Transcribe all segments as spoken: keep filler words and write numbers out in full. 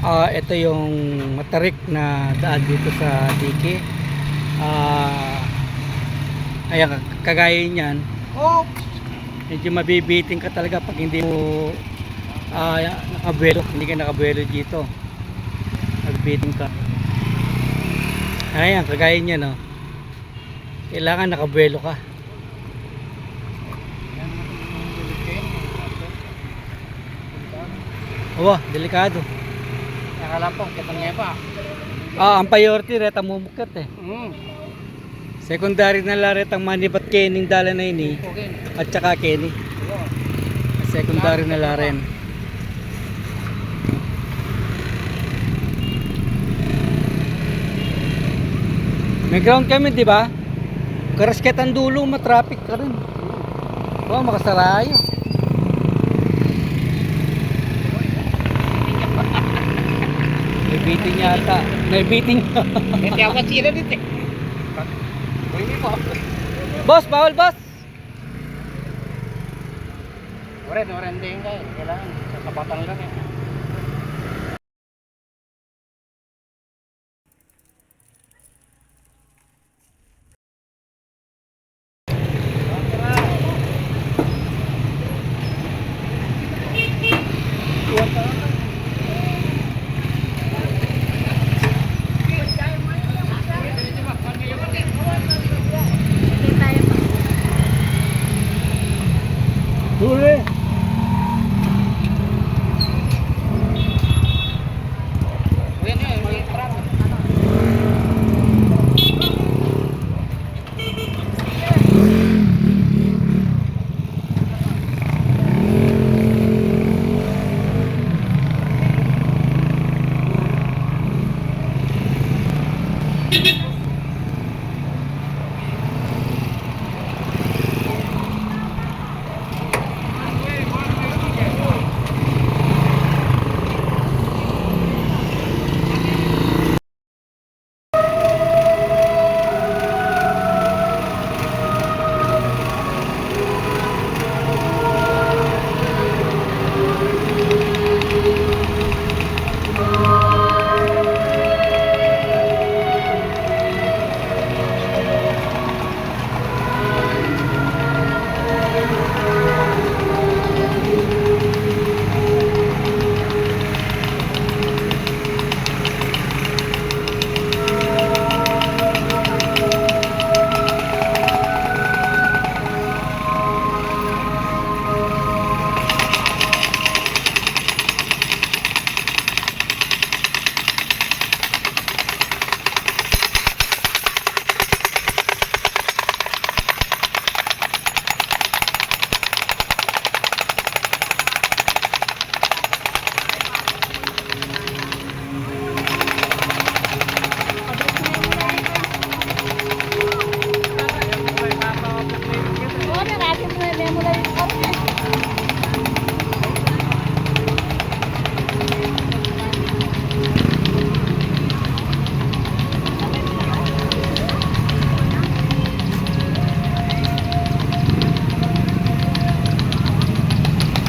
Ah, ito yung matarik na daan dito sa Antique. Ah, ayan, kagaya niyan. Oh! Medyo mabibitin ka talaga pag hindi mo, ah, nakabuelo, hindi ka nakabuelo dito. Mabibitin ka. Ayan, kagaya niyan, no? Kailangan nakabuelo ka. Aba, delikado. Nakalampong, kitang niya pa. Ah, ang priority, retang mumukyat e. Mm. Secondary na la retang manibat keni, dalan na ini. Okay. At saka keni. Secondary na la rin. May ground kami, di ba? Karas ketang dulu, matraffic ka rin. Oh, makasaraya. May bitin yata. May bitin. Kaya ako sila dito e. Boss, bawal, boss. Oren, oren din ka e. Kailangan sa kapatan lang e. Huli.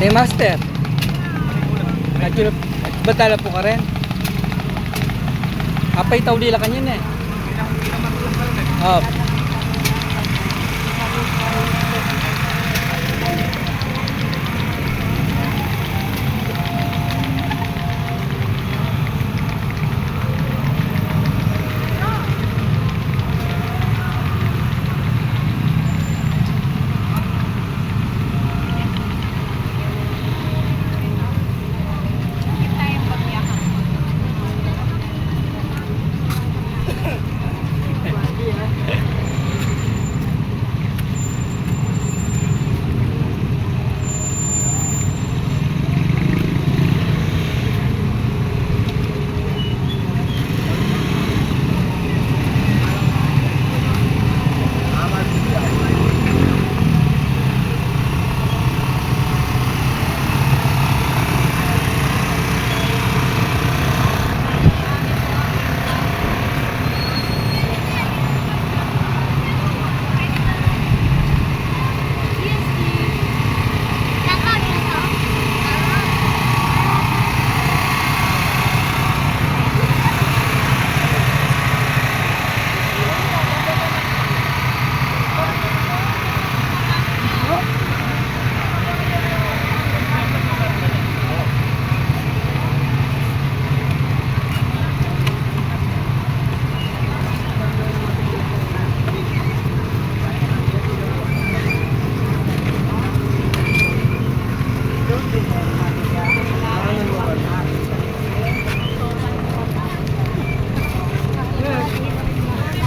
Hey, master. Medyo, ba't lalapu ka rin? Apay, tauli la kanyan e. Oh.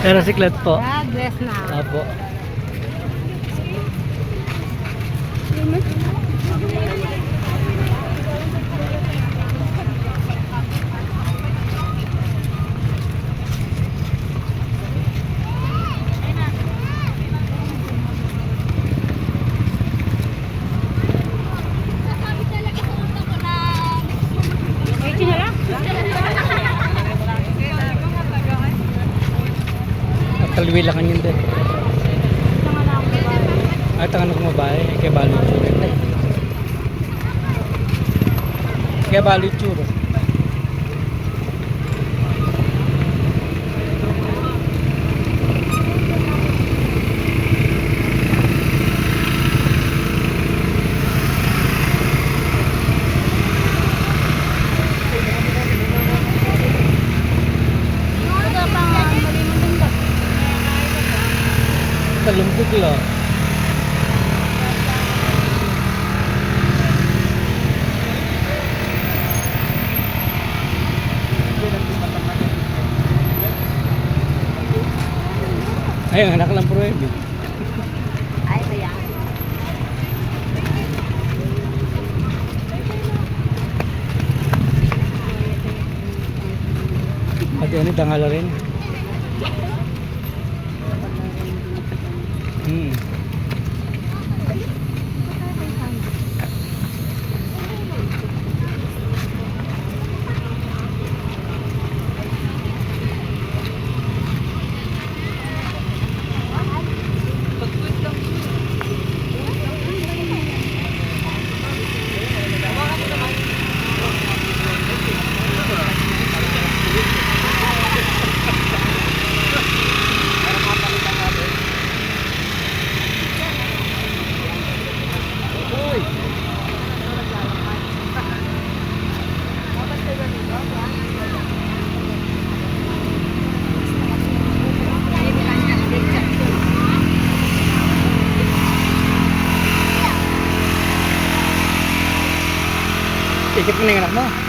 Pero siklet po. God bless na. Apo. Kalwi la kanyang dali. Ay, tangan akong babae. Kaya balo itsura. Kaya balo itsura. Talungkog la. Ay, ang anak ng pruebe. Ay, kaya. Pati ano, dangal na rin. Hmm. Ikit mo na yung anak mo.